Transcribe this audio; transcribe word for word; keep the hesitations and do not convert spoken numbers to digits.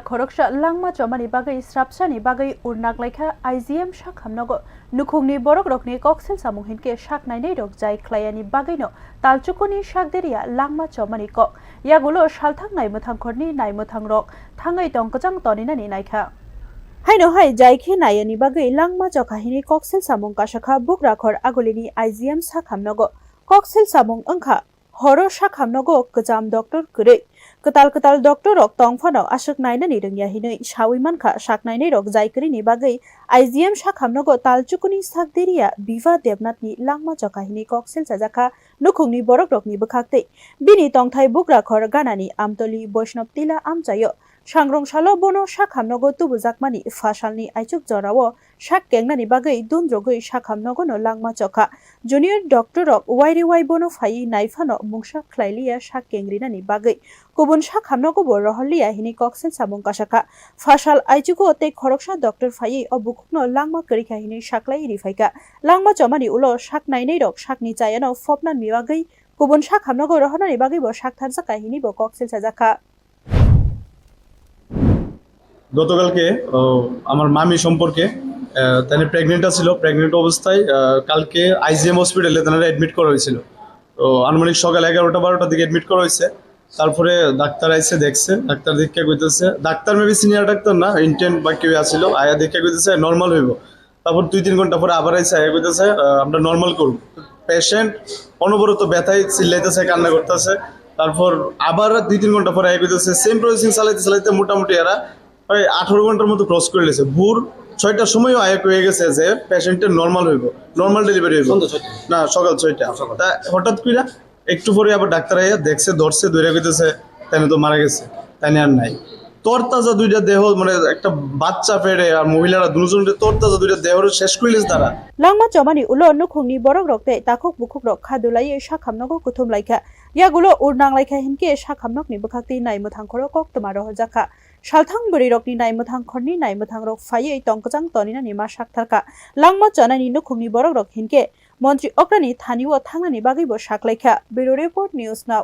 Khoroksa langma chomani bagwi srapsani bagwi urnak laikha I G M sakhamnogo. Nukhungni borokrokni koksil samung hinkhe sak nainairok jai khlaiyani bagwino talchukuni sakderia langma chomani kok. Yagulo salthang naimwthangkhorni naimwthangrok thangwi tongkwchang toninani naikha. Haino hai jai khe naiyani bagwi langma chokha hinwi koksil samung kasakha Bugrakhor Agulini I G M sakhamnogo. Koksil samung wngkha horo sakhamnogo kwcham doctor kwrwi. Kwtal kwtal doctor rok tong phano aswk nainani rwngya hinwi sawi mankha sak nainairok jai kwrwini bagwi I G M sakhamnogo talchukuni sakderia Biva Debnathni langma chokha hinwi koksil chajakha nukhungni borokrokni bwkhaktwi. Bini tongthai Bugrakhor ganani Amtoli Boishnab Tila amchaio. Sangrong salo bono sakhamnogo tubujakmani phasalni aichuk jorao sak kengnani bagwi dundrogwi sakhamnogono langma chokha. Junior doctor rok wairi wai bono phaiwi naiphano mungsa khlailiya sak kengrinani bagwi. Kubun sakhamnogobo rohorliya hinwi koksil samung kasakha. Phasal aichugo tei khoroksa doctor phaiwi o bukhukno langma kwrwikha hinwi saklaiwi riphaikha. Langma chomani ulo sak nainairok sakni chayano phopnani bagwi kubun sakhamnogo rohornani bagwibo saktharjakha hinwibo koksil chajakha. গতকালকে আহ, আমার মামি সম্পর্কে আহ, তাই প্রেগনেন্ট ছিল। প্রেগনেন্ট অবস্থায় আহ, কালকে আইজিএম হসপিটালে তারা অ্যাডমিট করা হয়েছিল। তো আনুমানিক সকাল এগারোটা বারোটার দিকে অ্যাডমিট করা হয়েছে। তারপরে ডাক্তার আইসে দেখছে, ডাক্তার দেখে কইতেছে, ডাক্তার মেবি সিনিয়র ডাক্তার না, ইন্টার্ন বা কেউ আসিল, আয়া দেখে কইতেছে নর্মাল হইব। তারপর দুই তিন ঘন্টা পরে আবার আইসে, আয়া কইতেছে আহ, আমরা নর্মাল করব। পেশেন্ট অনবরত ব্যথায় চিল্লাইতেছে, কান্না করতেছে। তারপর আবার দুই তিন ঘন্টা পরে আয়া কইতেছে, সেম প্রসেসিং চালাইতে চালাইতে মোটামুটি এরা প্রায় আঠারো ঘন্টার মতো ক্রস করে লেছে। ভোর ছয়টার সময়ও আয়া হয়ে গেছে যে পেশেন্টের নর্মাল হইব, নর্মাল ডেলিভারি হইব। সন্ধ্যা ছয়টা। না, সকাল ছয়টা। সকাল। তা হঠাৎ করে একটু পরে আবার ডাক্তার আইয়া দেখছে, ধরছে, ধরে কইতেছে, "তাই তো মারা গেছে, তাই আর নাই।" তরতাজা দুইটা দেহ, মানে একটা বাচ্চা পেটে আর মহিলারা দুজনকে তরতাজা দুইটা দেহ শেষ করে লেছে তারা। Langma chomani ulo nukhungni borokrok tei takhuk bukhukrok kha dulaiwi sakhamnogo kuthum laikha. Yagulo ur nang laikha hinkhe sakhamnokni bwkhaktwi naimwthangkhoro koktwma rohorjakha. Salthang bwrwirokni naimwthangkhorni naimwthangrok phaiwi tongkwchang toninani ma saktharkha. Langma chonani nukhungni borokrok hinkhe montri okrani thanio thangnani bagwibo saklaikha. Bureau Report, News Now.